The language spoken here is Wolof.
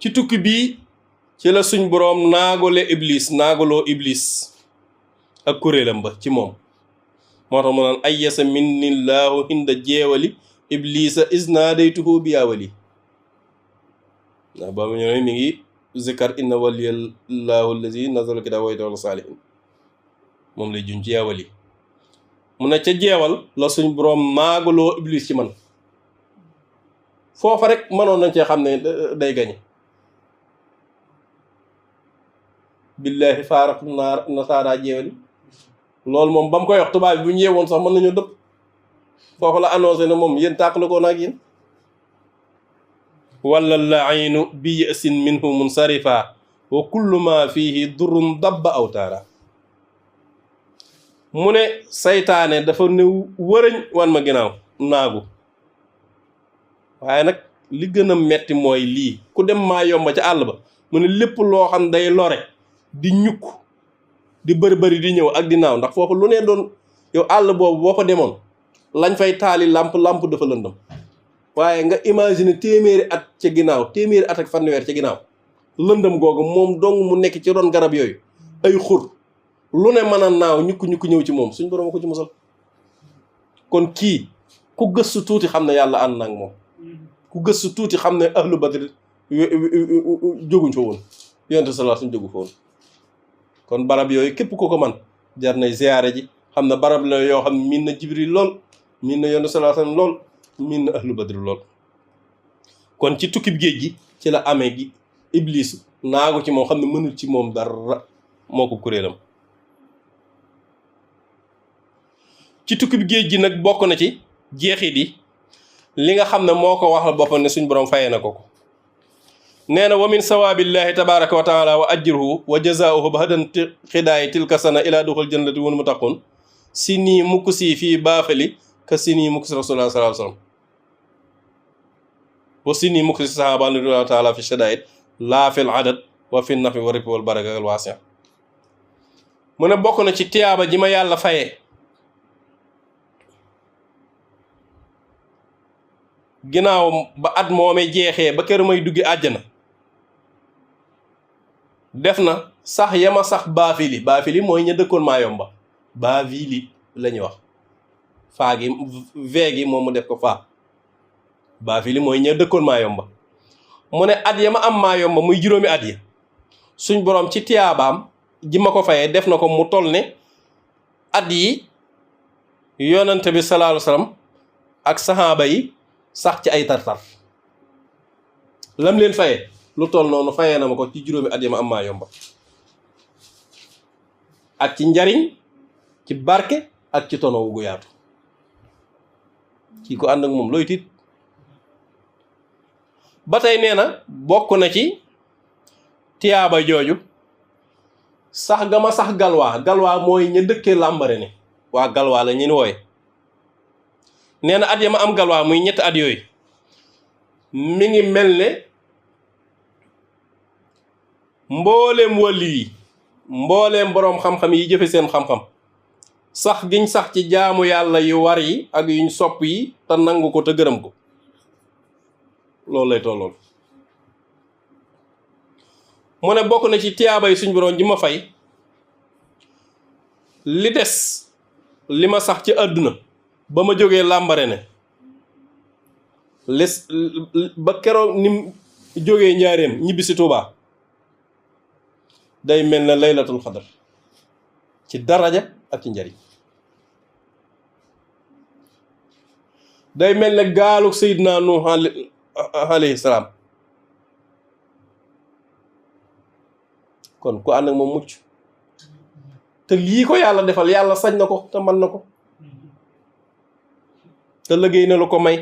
ci tukki bii ci la suñ boroom naagaloo iblis ak kuréelam ba ci moom moo tax mu naan ayyasa minnillaahu hinda jeewali iblisa isnaadaytuhu biyaawali ndax ba mu ñëwee mi ngi zikar inna waliyallahu allazi nazala kitaaba wa yatawalla saalihin moom lay juñ ci yaawali mu ne ca jeewal la suñ boroom naagaloo iblis ci man foofa rek mënoon nañ cee xam ne day gañe billaahi faaraq nasaaraa jeewali loolu moom ba mu koy wax tubaab bi bu ñu yeewoon sax mën nañoo dëpp foofu la annoncé ne moom yéen tàqale ko naag yéen wala laaynu bi yasin minhu munsarifa wa kullu ma fihi durrun dabba awtaara mu ne saytaane dafa ne wërëñ wan ma ginnaaw naagu waaye nag li gën a metti mooy lii ku dem maa yomba ca àll ba mu ne lépp loo xam day lore di ñukk di bëri di ñëw ak di naaw ndax foofu lu ne doon yow àll boobu boo ko demoon lañ fay taali làmp dafa lëndëm waaye nga imaginer téeméeri at ca ginnaaw téeméeri at ak fanweer ca ginnaaw lëndëm googu moom dong mu nekk ci ron garab yooyu ay xur lu ne mën a naaw ñukk ñëw ci moom suñ borom ko ci musal kon kii ku gëstu tuuti xam ne yàlla ànd na ak moom ku gëstu tuuti xam ne ahlu badr jóguñ fa woon yonent sallallahu suñ jógu fa woon kon barab yooyu képp ku ko man jar nay ziyaare ji xam ne barab la yoo xam ne miin na jibril lool miin na yonent sallallahu alayhi wasallam lool miin na ahlu badr lool kon ci tukkib géej gi ci la amee gi iblis naagu ci moom xam ne mënul ci moom dara moo ko kuréelam ci tukkib géej gi nag bokk na ci jeexit yi li nga xam ne moo ko waxal boppam ne suñ borom fayee na ko nee na wa min sawaabillahi tabaraka wa taala wa ajruhu wa jazaauhu ba hadan xidaayi tilka sana ila duxul jannati wal muttaqun si nii mukk si fii baafali ka si nii mukk si rasulullah sallallahu alayhi wasallam wa si nii mukk si sahaba ridwanullahi taala fi shadaid laa fil adad wa fi nafi wa rifi wal baraka al waasi' mu ne bokk na ci tiyaaba ji ma yàlla fayee ginnaaw ba at moomee jeexee ba kër may duggi àjjana def na sax yama sax baafili mooy ña dëkkoon Mayomba baafili la ñuy wax faa gi vee gi moom mu def ko faa baafili mooy ña dëkkoon Mayomba mu ne at yama am Mayomba muy juróomi at yi suñ borom ci tiyaabaam ji ma ko fayee def na ko mu toll ne at yi yonante bi sallallahu alayhi wasallam ak sahaaba yi sax ci ay tartar lam leen fayee lu toll noonu fayee na ma ko ci juróomi at yi ma am Mayomba ak ci njariñ ci barke ak ci tonowu gu yaatu kii ko ànd ak moom looy tiit ba tey nee na bokk na ci tiyaaba jooju sax ga ma sax galwaa mooy ña dëkkee làmbare ne waa galwaa la ñu ni wooye nee na at ya ma am galwaa muy ñetti at yooyu mi ngi mel ne mbooleem wàlli yi mbooleem boroom xam-xam yi jëfe seen xam-xam sax giñ sax ci jaamu yàlla yu war yi ak yuñ sopp yi te nangu ko te gërëm ko loolu lay tollool mu ne bokk na ci tiyaaba yi suñ boroom ji ma fay li des li ma sax ci àdduna ba ma jógee làmbare ne les ba keroog nim jógee njaareem ñibbisi Tuubaa day mel ne laylatul xadar ci daraja ak ci njariñ day mel ne gaaluk Seydina Nuux alayhi salaam kon ku ànd ak moom mucc te lii ko yàlla defal yàlla sañ na ko te mën na ko te liggéey na lu ko may